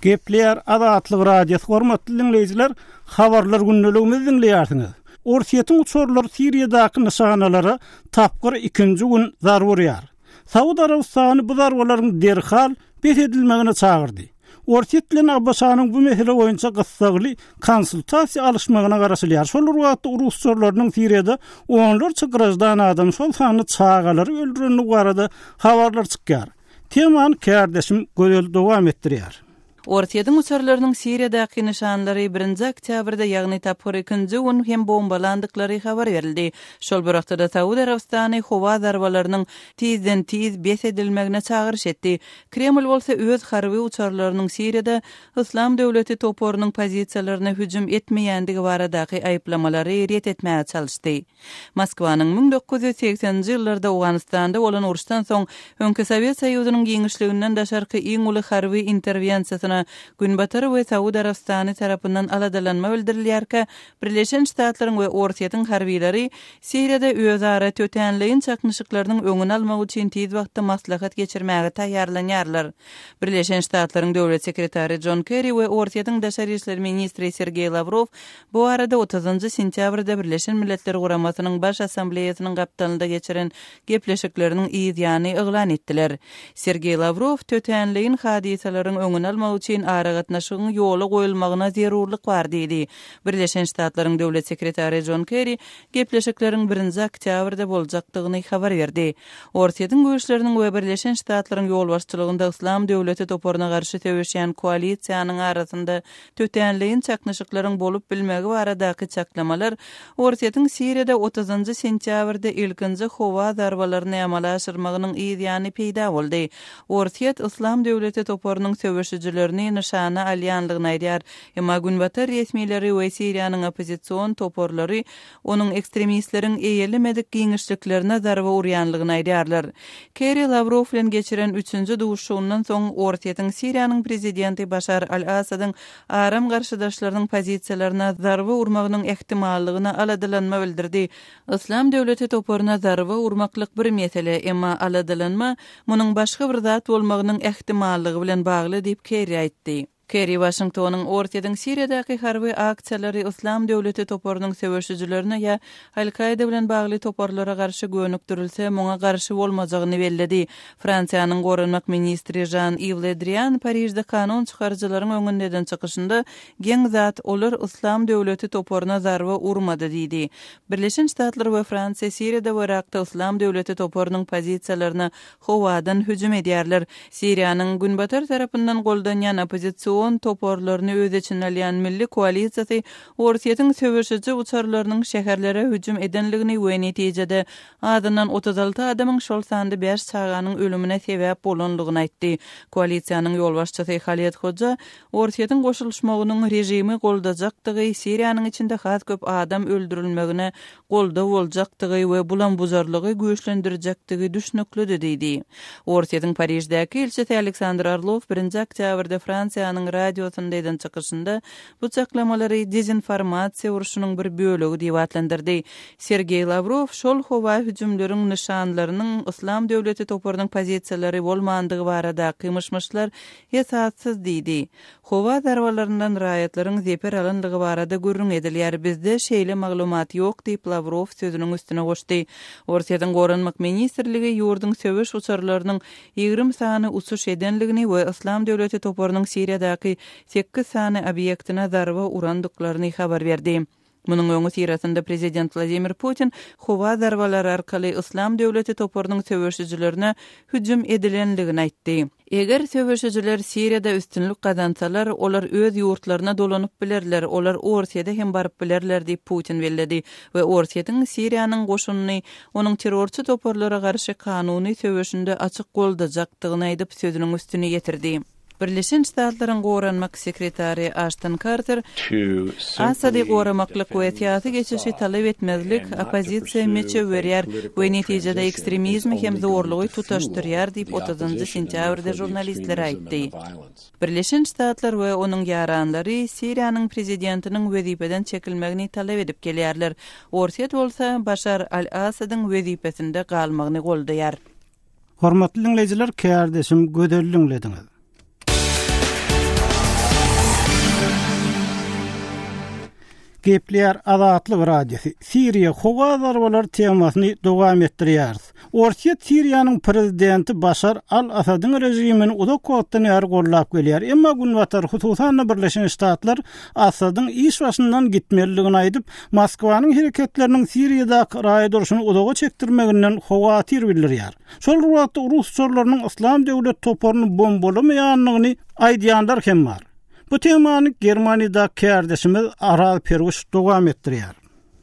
Gepleýär Azatlyk Radiosy hormatly diňleýjiler, habarlar gündeligimizi diňleýärsiňiz. Orsýetiň uçarlary Siriýadaky nyşanalara tapgyr ikinji gün zarba urýar. Saud Arabystany bu zarbalaryň derhal bes edilmegine çagyrdy. Orsýet bilen ABŞ-nyň bu mesele boýunça gyssagly konsultasiýa alyşmagyna garaşylýar. Şol bir wagtda rus uçarlarynyň Siriýada onlarça graždan adam, şol sanda çagalary öldürendigi barada habarlar çykýar. Temany kärdeşim Gözel dowam etdirýär. Orsýetiň uçarlarynyň Siriýadaky nyşanlary birinji oktýabrda, ýagny tapgyr ikinji gün hem bombalandyklary habar berildi. Şol bir wagtda-da Saud Arabystany howa zarbalarynyň tizden-tiz bes edilmegine çagyryş etdi. Kreml bolsa öz harby uçarlarynyň Siriýada Yslam döwleti toparynyň pozisiýalaryna hüjüm etmeýändigi baradaky aýyplamalary ret etmäge çalyşdy. Moskwanyň 1980-nji ýyllarda Owganystanda bolan uruşdan soň öňki Sowet Soýuzynyň giňişliginden daşarky iň uly harby interwensiýasyna Günbatar we Saud Arabystany tarapyndan aladalanma bildirilýärkä, Birleşen Ştatlaryň we Orsýetiň harbylary Siriýada özara tötänleýin çaknyşyklarynyň öňüni almak üçin tiz wagtda maslahat geçirmäge taýýarlanýarlar. Birleşen Ştatlaryň Döwlet sekretary Jon Kerri we Orsýetiň daşary işler ministri Sergeý Lawrow Bu barada otuzynjy sentýabrda Birleşen Milletler Guramasynyň Baş Assambleýasynyň gapdalynda geçiren gepleşikleriniň yz ýany yglan etdiler. Sergeý Lawrow tötänleýin hadysalaryň öňüni almak üçin aragatnaşygyň ýola goýulmagyna zerurlyk bar diýdi. Birleşen Ştatlaryň Döwlet sekretary Jon Kerri gepleşikleriň birinji oktýabrda boljakdygyny habar berdi. Orsýetiň güýçleriniň we Birleşen Ştatlaryň ýolbaşçylygynda Yslam döwleti toparyna garşy söweşýän koalisiýanyň arasynda Tötänleýin çaknyşyklaryň bolup bilmegi baradaky çaklamalar Orsýetiň Siriýada otuzynjy sentýabrda ilkinji howa zarbalaryny amala aşyrmagynyň yz ýany peýda boldy. Orsýet Yslam döwleti toparynyň söweşijilerini nyşana alýanlygyny aýdýar, emma günbatar resmileri we Siriýanyň oppozision toparlary onuň ekstremistleriň eýelemedik giňişliklerine zarba urýanlygyny aýdýarlar. Kerri Lawrow bilen geçiren üçünji duşuşygyndan soň Orsýetiň Siriýanyň prezidenti Başar al-Assadyň aram garşydaşlarynyň pozisiýalaryna zarba urmagynyň ähtimallygyna aladalanma bildirdi. Yslam döwleti toparyna zarba urmaklyk bir mesele, emma aladalanma munuň başga bir zat bolmagynyň ähtimallygy bilen bagly diýip, Kerri aýtdy. Kerri Waşingtonyň Orsýetiň Siriýadaky harby aksiýalary Yslam döwleti toparynyň söweşijilerine ýa Al-Kaýda bilen bagly toparlara garşy gönükdirilse, muňa garşy bolmajagyny belledi. Fransiýanyň goranmak ministri Žan-Iw Le Drian Parižde kanun çykaryjylaryň öňünde eden çykyşynda, Geň zat, olar Yslam döwleti toparyna zarba urmady diýdi. Birleşen Ştatlar we Fransiýa Siriýada we Yrakda Yslam döwleti toparynyň pozisiýalaryna howadan hüjüm edýärler. Siriýanyň Günbatar tarapyndan goldanýan oppozision toparlaryny öz içine alýan Milli koalisiýasy Orsýetiň söweşiji uçarlarynyň şäherlere hüjüm edenligini we netijede azyndan 36 adamyň, şol sanda bäş çaganyň ölümine sebäp bolanlygyny aýtdy. Koalisiýanyň ýolbaşçysy Haled Hoja Orsýetiň goşulyşmagynyň režimi goldajakdygy, Siriýanyň içinde has köp adam öldürilmegine goldaw boljakdygy we bulam-buzarlygy güýçlendirjekdigi düşnüklidi diýdi. Orsýetiň Pariždäki ilçisi Aleksandr Orlow birinji oktýabrda Fransiýanyň radiosynda eden çykyşynda bu çaklamalary dezinformasiýa urşunyň bir bölegi diýip atlandyrdy. Sergeý Lawrow şol howa hüjümleriň nyşanlarynyň Yslam döwleti toparynyň pozisiýalary bolmandygy baradaky myş-myşlar esassyz diýdi. Howa zarbalaryndan raýatlaryň zeper alandygy barada gürrüň edilýär. Bizde şeýle maglumat ýok diýip, Lawrow sözüniň üstüne goşdy. Orsýetiň Goranmak ministrligi ýurduň söweş uçarlarynyň 20 sany uçuş edenligini we Yslam döwleti toparynyň Siriýadaky sekiz sany obýektine zarba urandyklaryny habar berdi. Munuň öňüsyrasynda prezident Wladimir Putin howa zarbalary arkaly Yslam döwleti toparynyň söweşijilerine hüjüm edilenligini aýtdy. Eger söweşijiler Siriýada üstünlik gazansalar, olar öz ýurtlaryna dolanyp bilerler, olar Orsýede hem baryp bilerler diýip, Putin belledi we Orsýetiň Siriýanyň goşunyny onuň terrorçy toparlara garşy kanuny söweşinde açyk goldajakdygyny aýdyp, sözüniň üstüni ýetirdi. Birleşen Ştatlaryň Goranmak sekretary Aşton Karter, Assady goramaklyk we syýasy geçişi talap etmezlik oppozisiýa meçew berýär we netijede ekstremizmi hem zorlugy tutaşdyrýar diýip, otuzynjy sentýabrda žurnalistlere aýtdy. Birleşen Ştatlar we onuň ýaranlary Siriýanyň prezidentiniň wezipeden çekilmegini talap edip gelýärler. Orsýet bolsa Başar al-Assadyň wezipesinde galmagyny goldaýar. Hormatly diňleýjiler, kärdeşim Gözel diňlediňiz. Gepleýär Azatlyk Radiosy, Siriýa, howa zarbalary temasyny dowam etdirýäris. Orsýet Siriýanyň prezidenti Başar al-Asadyň režimini uzak wagtdan bäri goldap gelýär. Emma Günbatar, hususan-da Birleşen Ştatlar Asadyň iş başyndan gitmelidigini aýdyp, Moskwanyň hereketleriniň Siriýadaky raýat urşuny uzaga çekdirmeginden howatyr bildirýär. Şol bir wagtda rus uçarlarynyň Yslam döwlet toparyny bombalamaýandygyny aýdýanlar hem bar. Bu temany Germaniýadaky kärdeşimiz Araz Perwiş dowam etdirýär.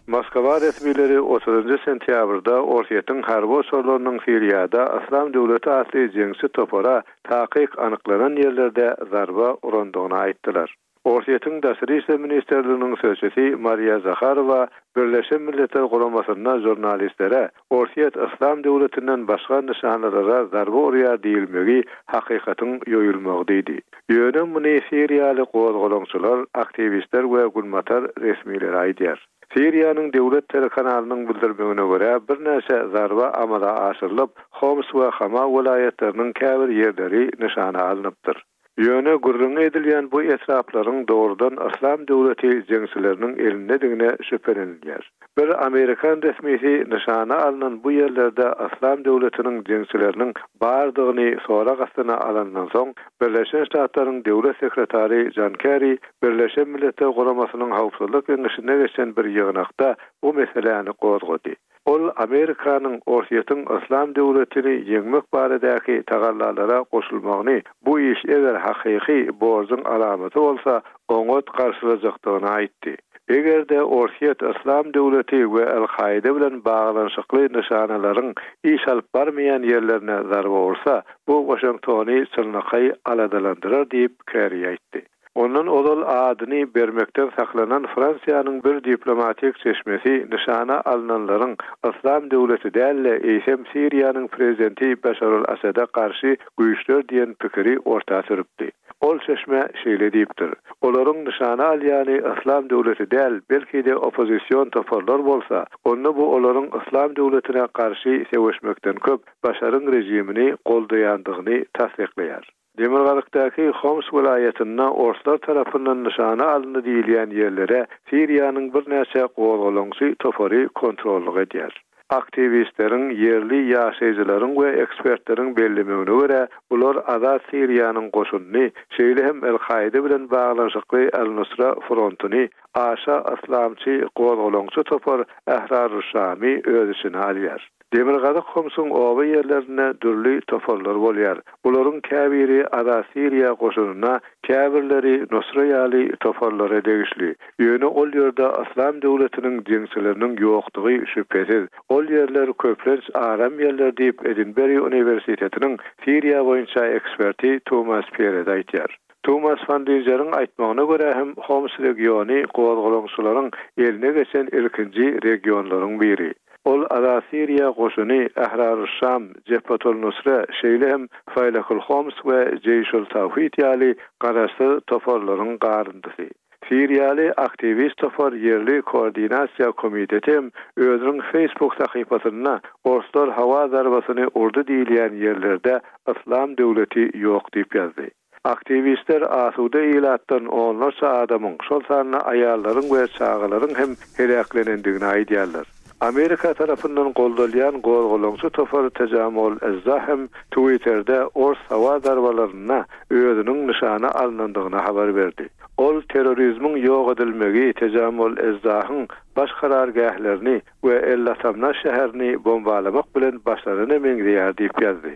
Moskwa resmileri otuzynjy sentýabrda Orsýetiň harby uçarlarynyň Siriýada Yslam döwleti atly jeňçi topara takyk anyklanan ýerlerde zarba urandygyny aýtdylar. Orsýetiň Daşary işler ministrliginiň sözçüsi Mariýa Zaharowa Birleşen Milletler Guramasynda žurnalistlere Orsýet Yslam döwletinden başga nyşanalara zarba urýar diýilmegi hakykatyň ýoýulmagy diýdi. Ýöne muny siriýaly gozgalaňçylar, aktiwistler we günbatar resmileri aýdýar. Siriýanyň döwlet telekanalynyň bildirmegine görä, birnäçe zarba amala aşyrylyp, Homs we Hama welaýatlarynyň käbir ýerleri nyşana alnypdyr. Ýöne gürrüňi edilýän bu etraplaryň dogrudan Yslam döwleti jeňçileriniň elindedigine şübhelenilýär. Bir amerikan resmisi nyşana alnan bu ýerlerde Yslam döwletiniň jeňçileriniň bardygyny sorag astyna alandan soň, Birleşen Ştatlaryň Döwlet sekretary Jon Kerri Birleşen Milletler Guramasynyň Howpsuzlyk Geňeşinde geçen bir ýygnakda bu meseläni gozgady. Ol Amerikanyň Orsýetiň Yslam döwletini ýeňmek baradaky tagallalara goşulmagyny, bu iş eger hakyky borjuň alamaty bolsa, oňat garşylajakdygyny aýtdy. Eger-de Orsýet Yslam döwleti we Al-Kaýda bilen baglanyşykly nyşanalaryň iş alyp barmaýan ýerlerine zarba ursa, bu Waşingtony çynlakaý aladalandyrar diýip, Kerri aýtdy. Ondan ozal adyny bermekden saklanan Fransiýanyň bir diplomatik çeşmesi nyşana alnanlaryň Yslam döwleti däl-de, eýsem Siriýanyň prezidenti Başar al-Asada garşy güýçler diýen pikiri orta sürüpdi. Ol çeşme şeýle diýipdir, Olaryň nyşana alýany Yslam döwleti däl, belki-de oppozision toparlar bolsa, onda bu olaryň Yslam döwletine garşy söweşmekden köp Başaryň režimini goldaýandygyny tassyklaýar. Demirgazykdaky Homs welaýatynda orslar tarapyndan nyşana alyndy diýilýän ýerlere Siriýanyň birnäçe gozgalaňçy topary kontrollyk edýär. Aktiwistleriň, ýerli ýaşaýjylaryň we ekspertleriň bellemegine görä, bular Azat Siriýanyň goşunyny, şeýle hem El-Kaýda bilen baglanyşykly Al-Nusra frontuny, aşa yslamçy gozgalaňçy topar Ähraruşşamy öz içine alýar. Demirgazyk Homsuň oba ýerlerinde dürli toparlar bolýar. Bularyň käbiri Azat Siriýa goşunyna, käbirleri Nusra ýaly toparlara degişli. Ýöne ol ýerde Yslam döwletiniň jeňçileriniň ýokdugy şübhesiz. Ol ýerler köplenç aram ýerler diýip, Edinberi uniwersitetiniň Siriýa boýunça eksperti Tumas Perez aýtýar. Tumas Fandinžeriň aýtmagyna görä hem Homs regiony gozgalaňçylaryň eline geçen ilkinji regionlaryň biri. Ol Azat Siriýa goşuny, Ährarus-Şam, Jebhatul-Nusre, şeýle hem Faýlakul-Homs we Jeýşul-Tawhid ýaly garaşsyz toparlaryň garyndysy. Siriýaly aktiwist topar Ýerli koordinasiýa komiteti hem özüniň Facebook sahypasynda orslar howa zarbasyny urdy diýilýän ýerlerde Yslam döwleti ýok diýip ýazdy. Aktiwistler asuda ilatdan onlarça adamyň, şol sanda aýallaryň we çagalaryň hem heläklenendigini aýdýarlar. Amerika tarapyndan goldalýan gozgalaňçy topar Tejamol Ezza hem Twitterde ors howa zarbalarynda özüniň nyşana alnandygyny habar berdi. Ol terrorizmiň ýok edilmegi Tejamol Ezzahyň baş karargählerini we El-Latamna şäherini bombalamak bilen başlanana meňzeýär diýip ýazdy.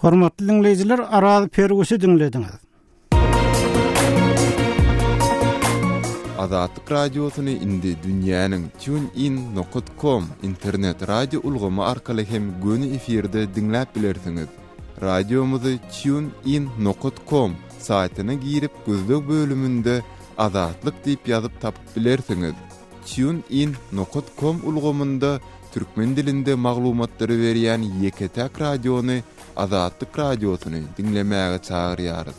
Hormatly diňleýjiler, Araz Perwişi diňlediňiz. Azatlyk Radiosyny indi dünýäniň TuneIn nokat kom internet radio ulgamy arkaly hem göni efirde diňläp bilersiňiz. Radiomyzy TuneIn nokat kom saýtyna girip gözleg bölüminde Azatlyk diýip ýazyp tapyp bilersiňiz. TuneIn nokat kom ulgamynda türkmen dilinde maglumatlary berýän ýeke-täk radiony Azatlyk Radiosyny diňlemäge çagyrýarys.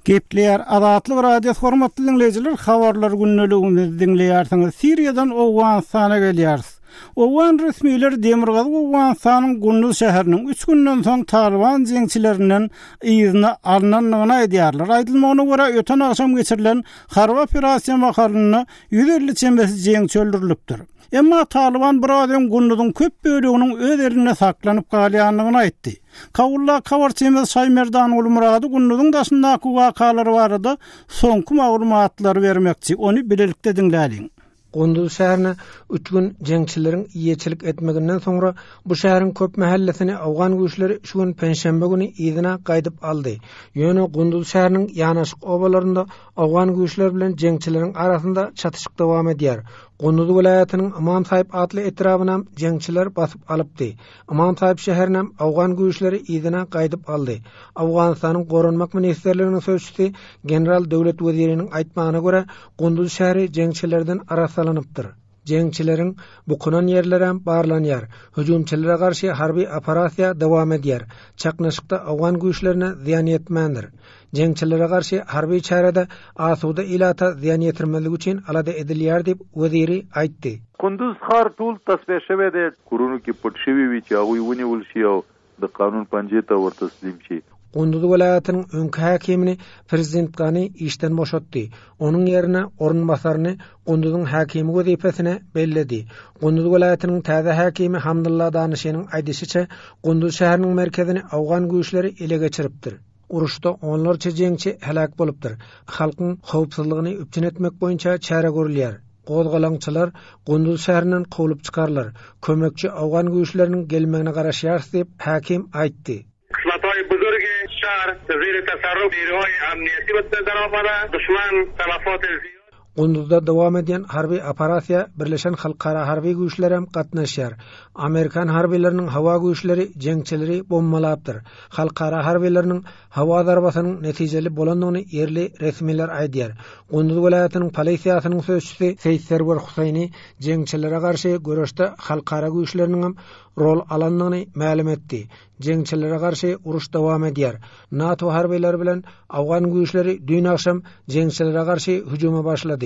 Gepleýär Azatlyk Radiosy hormatly diňleýjiler habarlar gündeligimizi diňleýärsiňiz. Siriýadan Owganystana gelýäris. Owgan resmileri demirgazyk Owganystanyň Gunduz şäheriniň üç günden soň Talyban jeňçilerinden yzyna alnandygyny aýdýarlar. Aýdylmagyna görä, öten agşam geçirilen harby operasiýa mahalynda 150 çemesi jeňçi öldürilipdir. Emma Talyban biraz öň Gunduzyň köp böleginiň öz elinde saklanyp galýandygyny aýtdy. Kabuldaky habarçymyz Şaýmerdan Gulmyrady Gunduzyň daşyndaky wakalar barada soňky maglumatlary bermekçi. Ony bilelikde diňläliň. Gunduz şäherine üç gün jeňçileriň eýeçilik etmeginden soňra bu şäheriň köp mähellesini owgan güýçleri şu gün penşenbe güni yzyna gaýdyp aldy. Ýöne Gunduz şäheriniň ýanaşyk obalarynda owgan güýçleri bilen jeňçileriň arasynda çatyşyk dowam edýär. Gunduz welaýatynyň Ymam Saýyp atly etrabynam jeňçiler basyp alypdy. Ymam Saýyp şäherinem owgan güýçleri yzyna gaýdyp aldy. Owganystanyň Goranmak ministrliginiň sözçüsi general Döwlet Weziriniň aýtmagyna görä, Gunduz şäheri jeňçilerden arassalanypdyr. Jeňçileriň bukunan ýerlerem barlanýar. Hüjümçilere garşy harby operasiýa dowam edýär. Çaknyşykda owgan güýçlerine zyýan ýetmändir. Jeňçilere garşy harby çärede asuda ilata zyýan ýetirmezlik üçin alada edilýär diýip, Weziri aýtdy. کندوز ښار ټول تصفیه شوی دی. کورونو کې پټ شوي وي چې هغوی ونیول شي او د قانون پنجې ته ورتسلیم شي. Gunduz welaýatynyň öňki häkimini prezident Gani işden boşatdy. Onuň ýerine orunbasaryny Gunduzyň häkimi wezipesine belledi. Gunduz welaýatynyň täze häkimi Hamdylla Danyşynyň aýdyşyça, Gunduz şäheriniň merkezini owgan güýçleri ele geçiripdir. Uruşda onlarça jeňçi heläk bolupdyr. Halkyň howpsuzlygyny üpjün etmek boýunça çäre görülýär. Gozgalaňçylar Gunduz şäherinden kowlup çykarylar. Kömekçi owgan güýçleriniň gelmegine garaşýarys diýip, häkim aýtdy. Qismatهای بزرگ شهر زیر تصرف نیروهای امنیتی به درآمده دشمن تلفات زیاد Gunduzda dowam edýän harby operasiýa Birleşen halkara harby güýçlerem gatnaşýar. Amerikan harbylarynyň howa güýçleri jeňçileri bombalapdyr. Halkara harbylarynyň howa zarbasynyň netijeli bolandygyny ýerli resmiler aýdýar. Gunduz welaýatynyň polisiýasynyň sözçüsi Seýit Serwer Huseýni jeňçilere garşy göreşde halkara güýçleriniňem rol alandygyny mälim etdi. Jeňçilere garşy uruş dowam edýär. NATO harbylary bilen owgan güýçleri düýn agşam jeňçilere garşy hüjüme başlady.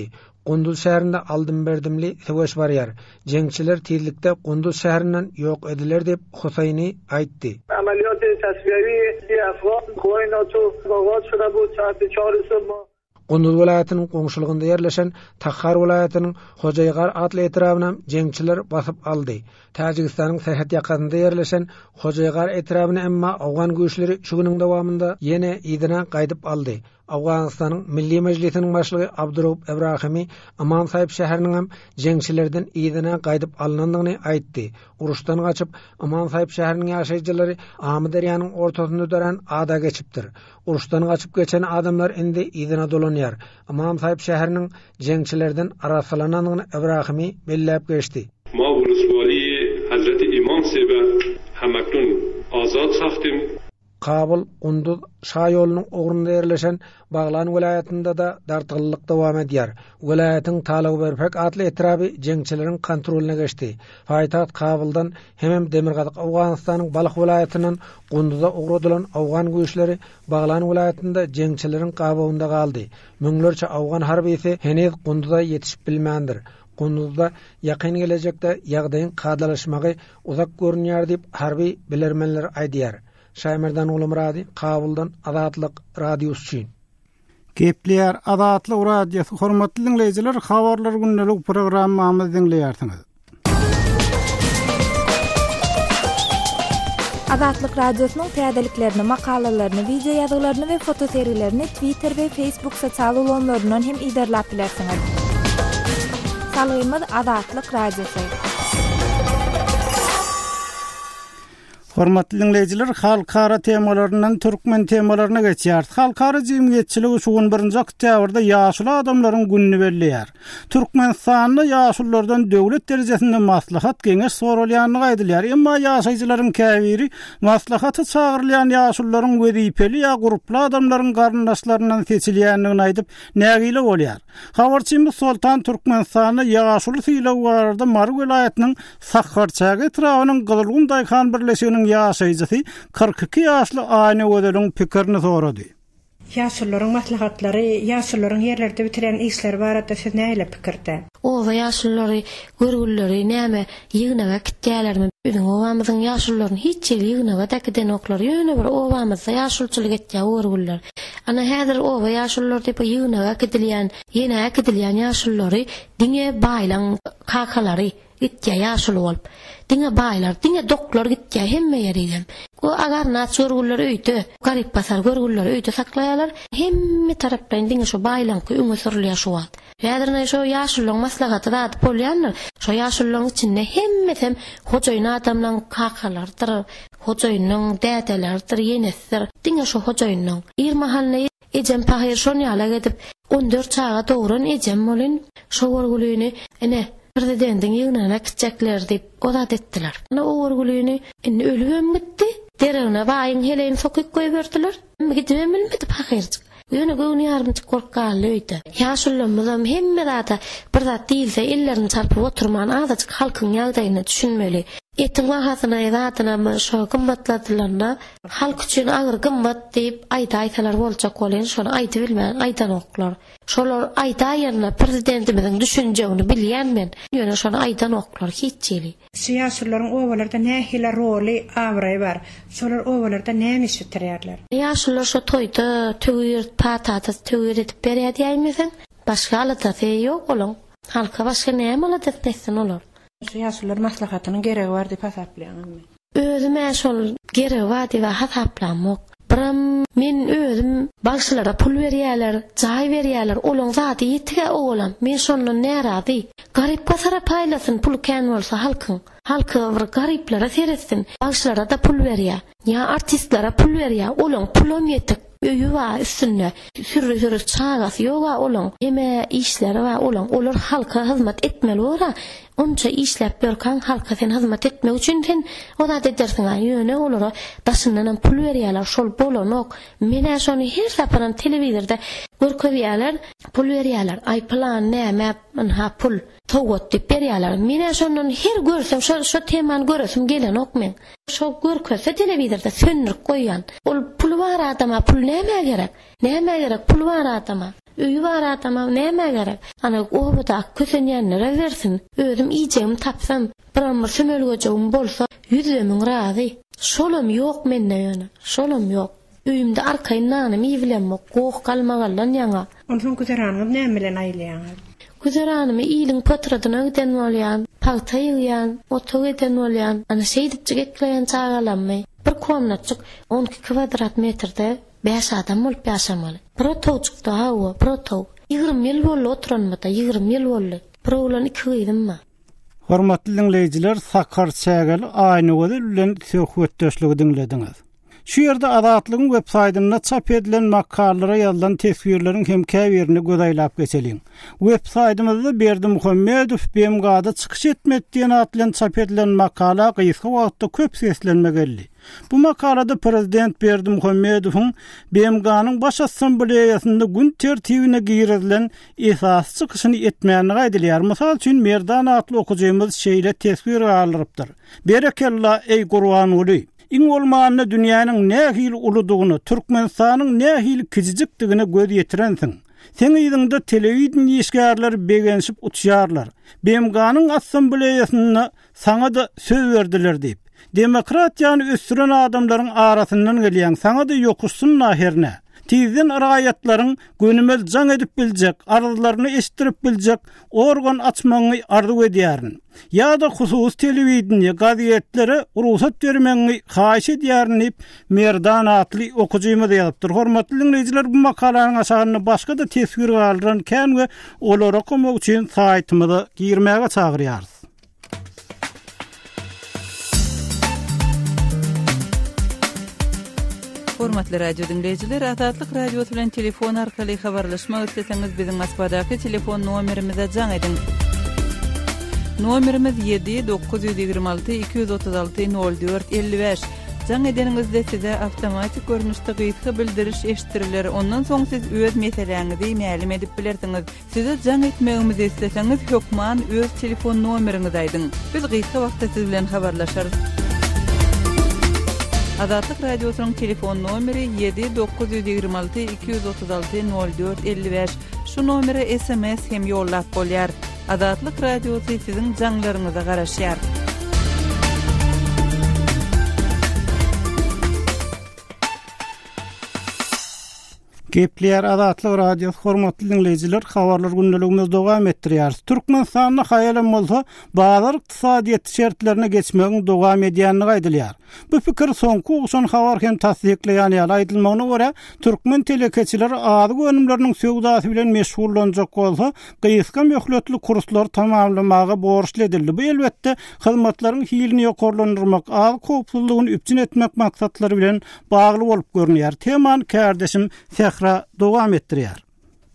Gunduz şäherinde aldym-berdimli söweş barýar. Jeňçiler tizlikde Gunduz şäherinden ýok ediler diýip, Huseýni aýtdy. Amaliyot tasfiyevi Afgan Kuvayi NATO ogaz şuda bud saat çar subh. Gunduz welaýatynyň goňşulygynda ýerleşen Tahar welaýatynyň Hojaýgar atly etrabynam jeňçiler basyp aldy. Täjigistanyň serhet ýakasynda ýerleşen Hojaýgar etrabyny emma owgan güýçleri şu günüň dowamynda ýene yzyna gaýdyp aldy. Owganystanyň Milli Mejlisiniň başlygy Abduraup Ebrahimi Ymam Saýyp şäheriniňem jeňçilerden yzyna gaýdyp alnandygyny aýtdy. Uruşdan gaçyp, Ymam Saýyp şäheriniň ýaşaýjylary Amyderýanyň ortasynda dörän ada geçipdir. Uruşdan gaçyp geçen adamlar indi yzyna dolanýar. Ymam Saýyp şäheriniň jeňçilerden arassalanandygyny Ibrahimi belläp geçdi. Ma woloswaliýi Hezreti Imam Sebe hemeknun azad saxtim. Kabul, Gunduz şaýolunyň ugrunda ýerleşen Baglan welaýatynda-da dartgynlylyk dowam edýär. Welaýatyň Talawberpek atly etraby jeňçileriň kontrolyna geçdi. Paýtagt Kabuldan hemem demirgazyk Owganystanyň Balh welaýatyndan Gunduza ugradylan owgan güýçleri Baglan welaýatynda jeňçileriň gabawynda galdy. Müňlerçe owgan harbysy heniz Gunduza ýetişip bilmändir. Gunduzda ýakyn gelejekde ýagdaýyň kadalaşmagy uzak görünýär diýip, harby bilermenler aýdýar. Şaýmerdan Gulumyrady, Kabuldan Azatlyk Radiosy üçin. Gepleýär Azatlyk Radiosy hormatly diňleýjiler habarlar gündelik programmamyzy diňleýärsiňiz. Azatlyk Radiosynyň täzeliklerini, makalalaryny, wideo ýazgylaryny we fotosergilerini Twitter we Facebook sosial ulgamlaryndan hem yzarlap bilersiňiz. Salgymyz Azatlyk Radiosy. Hormatly diňleýjiler, halkara temalaryndan türkmen temalaryna geçýäris. Halkara jemgyýetçiligi şu gün birinji oktýabrda ýaşuly adamlaryň gününi belleýär. Türkmenistanda ýaşululardan döwlet derejesinde maslahat, geňeş soralýandygy aýdylýar. Emma ýaşaýjylaryň käbiri maslahata çagyrylýan ýaşulularyň wezipeli ýa gurply adamlaryň garyndaşlaryndan seçilýändigini aýdyp, nägile bolýar. Habarçymyz Soltan Türkmenistanda ýaşuly sylagy barada Mary welaýatynyň Sakarçäge etrabynyň Gyzylgum daýhan birleşiginiň ýaşaýjysy 42 ýaşly Aýnagözeliň pikirini sorady. Ýaşulularyň maslahatlary, ýaşulularyň ýerlerde bitirýän işleri barada siz nähili pikirde? Oba ýaşululary görgülileri näme ýygnaga äkitýälermi? Biziň obamyzyň ýaşulularyny hiç ýeri ýygnaga-da äkidenoklar. Ýöne bir obamyzda ýaşuluçylyk etýär görgüliler. Ana häzir oba ýaşululary diýip ýygnaga äkidilýän, ýene äkidilýän ýaşululary diňe baýlaň kakalary. Gitýä ýaşuly bolup. Diňe baýlar, diňe doklar gitýä hemme ýerigem. O agarnaç görgüliler öýde, garyp-gasar görgülileri öýde saklaýarlar. Hemme taraplaýyn diňe şo baýlaňky öňe sürülýär şu wagt. Häzir ine şo ýaşululaň maslahaty zady bolýandyr. Şo ýaşululaň içinde hemmesem hojaýyn adamlaň kakalarydyr, hojaýynyň dädeleridir, ýenesidir. Diňe şo hojaýynyň. Ir mahalyna Ejem pahyr şon ýalak edip, on dört çaga dogran ejem welin, şo görgülini, ine, prezidentiň ýygnagyna äkitjekler diýip, o zat etdiler. Ine, o görgülini indi ölübem gitdi. Deregine baýyň heleýini sokyp goýberdiler. Gidibem bilmedi pahyrjyk. Ýöne göwni ýarymçyk bolup galdy öýde. Ýaşulamyzam hemme zada bir zat diýilse ellerini çarpyp oturman azajyk halkyň ýagdaýyna düşünmeli. Etiň bahasyna zadynam şo gymmatladylanda Halk üçin agyr gymmat diýip aýdaýsalar boljak welin şony aýdybilmän aýdanoklar. Şolar aýdaýanda prezidentimiziň düşünjegini bilýän men, ýöne şony aýdanoklar hiç hili. Şu ýaşulularyň obalarda nähili roly, abraýy bar? Şolar obalarda näme iş bitirýärler? Ýaşulular şo toýda töwir, patada töwir edip berýär diýäýmeseň, başga aladasy ýok olaň. Halka başga näme aladasyny etsin olar? Şu ýaşulular maslahatynyň geregi bar diýip hasaplaýaňyzmy? Özüm-ä şol geregi bar diýib-ä hasaplamok. Biram men özüm bagşylara pul berýäler, jaý berýäler, olaň zady ýetig-ä owalam. Men şondan närazy. Garyp-gasara paýlasyn puly kän bolsa halkyň. Halky bir garyplara seretsin. Bagşylara-da pul berýä. Ýa artistlere pul berýä. Olaň pulam ýetik. Öýi bar üstünde. Sürri-sürri çagasy ýog-a olaň. Heme işleri bar olaň. Olar halka hyzmat etmeli bor-a. Onça işläp ýörkäň halka sen hyzmat etmek üçin sen o zat edersiň-a. Ýöne olara daşyndanam pul berýärler. Şol bolanok. Men-ä şony her saparam telewizorda görkezýärler. Pul berýärler. Aý pylan näme ynha pul. Sowgat diýip berýärler. Men-ä şondan her görsem şo şo temany göresim gelenok meň. Şo görkezse telewizorda söndürip goýýan. Ol puly bar adama pul nämä gerek? Nämä gerek puly bar adama? Öýi bar adama nämä gerek? Ana obadaky kösenýänlere bersin. Özüm iýjegimi tapsam, biram bir sömelgejegim bolsa ýüzde müň razy. Şolam ýok mende ýöne. Şolam ýok. Öýümde arkaýyn nanymy iýibilemok, goh-galmagaldan ýaňa. Onsoň güzeranyňyzy näme bilen aýlaýaňyz? Güzeranymy iliň potradyna giden bolýan, pagta ýygýan, otag eden bolýan. Ana şeýdipjik ekleýän çagalammy. Bir komnatjyk 12 kwadrat metrde bäş adam bolup ýaşamaly. Bir otagjykda, hawa, bir otag. 20 ýyl boldy oturanymyza, 20 ýyl boldy. Bir oglan, iki gyzym bar. Hormatly diňleýjiler, Sakar Çägeli Aýnagözel bilen söhbetdeşligi diňlediňiz. Şu ýerde Azatlygyň web saýtynda çap edilen makalalara ýazylan teswirleriň hem käbirini göz aýlap geçeliň. Web saýtymyzda Berdimuhamedow BMG-da çykyş etmedi diýen at bilen çap edilen makala gysga wagtda köp seslenme geldi. Bu makalada prezident Berdimuhamedowyň BMG-niň Baş Assambleýasynda gün tertibine girizilen esasy çykyşyny etmändigi aýdylýar. Mysal üçin, Merdan atly okyjymyz şeýle teswir galdyrypdyr, Berekella, eý Gurbanguly! Iň bolmanda dünýäniň nähili uludygyna, Türkmenistanyň nähili kiçijikdigine göz ýetirensiň. Seň yzyňda telewideniýe işgärleri begenişip uçýarlar. BMG-niň Assambleýasynda saňa-da söz berdiler diýip. Demokratiýany ösdüren adamlaryň arasyndan gelýäň, saňa-da ýokuşsyn-da hernä. Tizden raýatlaryň gönümel jaň edip biljek, arzlaryny eşitdirip biljek organ açmagyňy arzuw edýärin. Ýa-da hususy telewideniýe, gazetlere rugsat bermegiňi haýyş edýärin diýip, Merdan atly okyjymyz ýazypdyr. Hormatly diňleýjiler, bu makalanyň aşagynda başga-da teswir galdyran kän we olary okamak üçin saýtymyza girmäge çagyrýarys. Hormatly radio diňleýjiler, Azatlyk Radiosy bilen telefon arkaly habarlaşmak isleseňiz, biziň Moskwadaky telefon nomerimize jaň ediň. Nomerimiz 7 926 236 04 55. Jaň edeniňizde size awtomatik görnüşde gysga bildiriş eşitdiriler, ondan soň siz öz meseläňizi mälim edip bilersiňiz. Size jaň etmegimizi isleseňiz hökman öz telefon nomeriňizi aýdyň. Biz gysga wagtda siz bilen habarlaşarys. Azatlyk Radiosynyň telefon nomeri 7 926 236 04 55. Şu nomere sms hem ýollap bolýar. Azatlyk Radiosy siziň jaňlaryňyza garaşýar. Gepleýär Azatlyk Radiosy hormatly diňleýjiler habarlar gündeligimizi dowam etdirýäris. Türkmenistanda haýalam bolsa bazar ykdysadyýeti şertlerine geçmegiň dowam edýändigi aýdylýar. Bu pikiri soňky gowşan habar hem tassyklaýan ýaly aýdylmagyna görä, türkmen telekeçileri azyk önümleriniň söwdasy bilen meşgullanjak bolsa, gysga möhletli kurslary tamamlamaga borçly edildi. Bu elbetde, hyzmatlaryň hilini ýokarlandyrmak, azyk howpsuzlygyny üpjün etmek maksatlary bilen bagly bolup görünýär. Temany kärdeşim Sähra dowam etdirýär.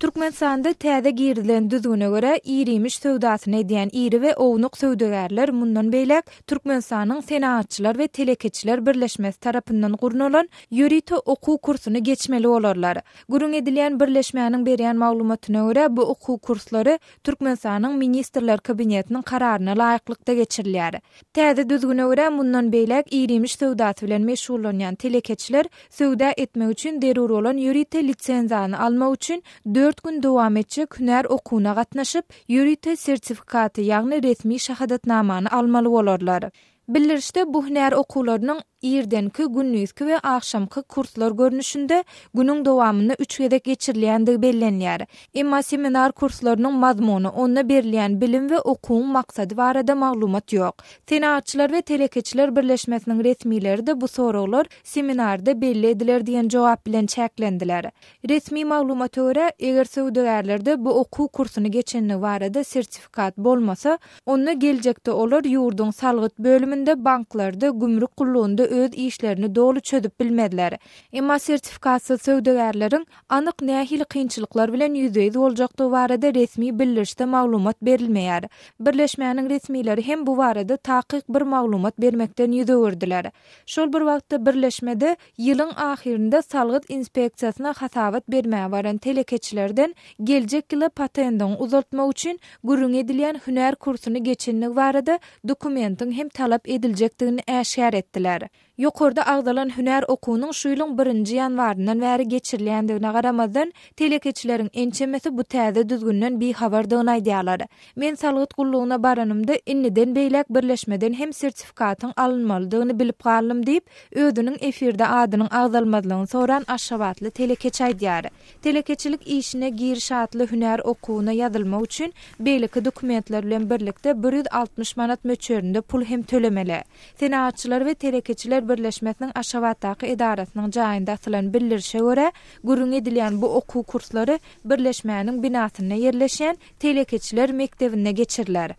Türkmenistanda täze girizilen düzgüne görä, ir-iýmiş söwdasyny edýän iri we ownuk söwdagärler mundan beýläk Türkmenistanyň Senagatçylar we telekeçiler birleşmesi tarapyndan gurnalan ýörite okuw kursuny geçmeli bolarlar. Gürrüň edilýän birleşmäniň berýän maglumatyna görä, bu okuw kurslary Türkmenistanyň Ministrler Kabinetiniň kararyna laýyklykda geçirilýär. Täze düzgüne görä, mundan beýläk ir-iýmiş söwdasy bilen meşgullanýan telekeçiler söwda etmek üçin zerur bolan ýörite lisenziýany almak üçin dört gün dowam etjek hünär okuwyna gatnaşyp, ýörite sertifikaty, ýagny resmi şahadatnamany almaly bolarlar. Bildirişde bu hünär okuwlarynyň irdenki, gündizki we agşamky kurslar görnüşinde günüň dowamynda üç gezek geçirilýändigi bellenýär. Emma seminar kurslarynyň mazmuny, onda berilýän bilim we okuwyň maksady barada maglumat ýok. Senagatçylar we telekeçiler birleşmesiniň resmileri-de bu soraglar seminarda belli ediler diýen jogap bilen çäklendiler. Resmi maglumata görä, eger söwdagärlerde bu okuw kursuny geçenligi barada sertifikat bolmasa, onda geljekde olar ýurduň salgyt bölüminde, banklarda, gümrük gullugynda öz işlerini doly çözüp bilmezler. Emma sertifikatsyz söwdagärleriň anyk nähili kynçylyklar bilen ýüzbe-ýüz boljakdygy barada resmi bildirişde maglumat berilmeýär. Birleşmäniň resmileri hem bu barada takyk bir maglumat bermekden ýüz öwürdiler. Şol bir wagtda birleşmede Ýylyň ahyrynda salgyt inspeksiýasyna hasabat bermäge baran telekeçilerden geljek ýyla patendiňi uzaltmak üçin gürrüňi edilýän hünär kursuny geçenligi barada dokumentiň hem talap ediljekdigini äşgär etdiler. Ýokarda agzalan hünär okuwynyň şu ýylyň birinji ýanwaryndan bäri geçirilýändigine garamazdan, telekeçileriň ençemesi bu täze düzgünden bihabardygyny aýdýarlar. Men salgyt gullugyna baranymda indiden beýläk birleşmeden hem sertifikatyň alynmalydygyny bilip galdym diýip, özüniň efirde adynyň agzalmazlygyny soran aşgabatly telekeçi aýdýar. Telekeçilik işine giriş atly hünär okuwyna ýazylmak üçin beýleki dokumentler bilen birlikde 160 manat möçberinde pul hem tölemeli. Senagatçylar we telekeçiler birleşmesiniň Aşgabatdaky edarasynyň jaýynda asylan bildirişe görä, gürrüňi edilýän bu okuw kurslary birleşmäniň binasynda ýerleşýän Telekeçiler mekdebinde geçiriler.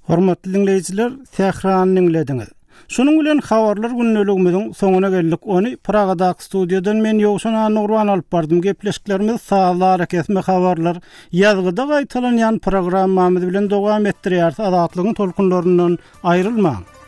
Hormatly diňleýjiler, Sährany diňlediňiz. Şunuň bilen habarlar gündeligimiziň soňuna geldik. Ony Pragadaky studiýadan men Ýowşan Annagurban alyp bardym. Gepleşiklerimizi sazly arakesme habarlar, ýazgyda gaýtalanýan programmamyz bilen dowam etdirýäris. Azatlygyň tolkunlaryndan aýrylmaň!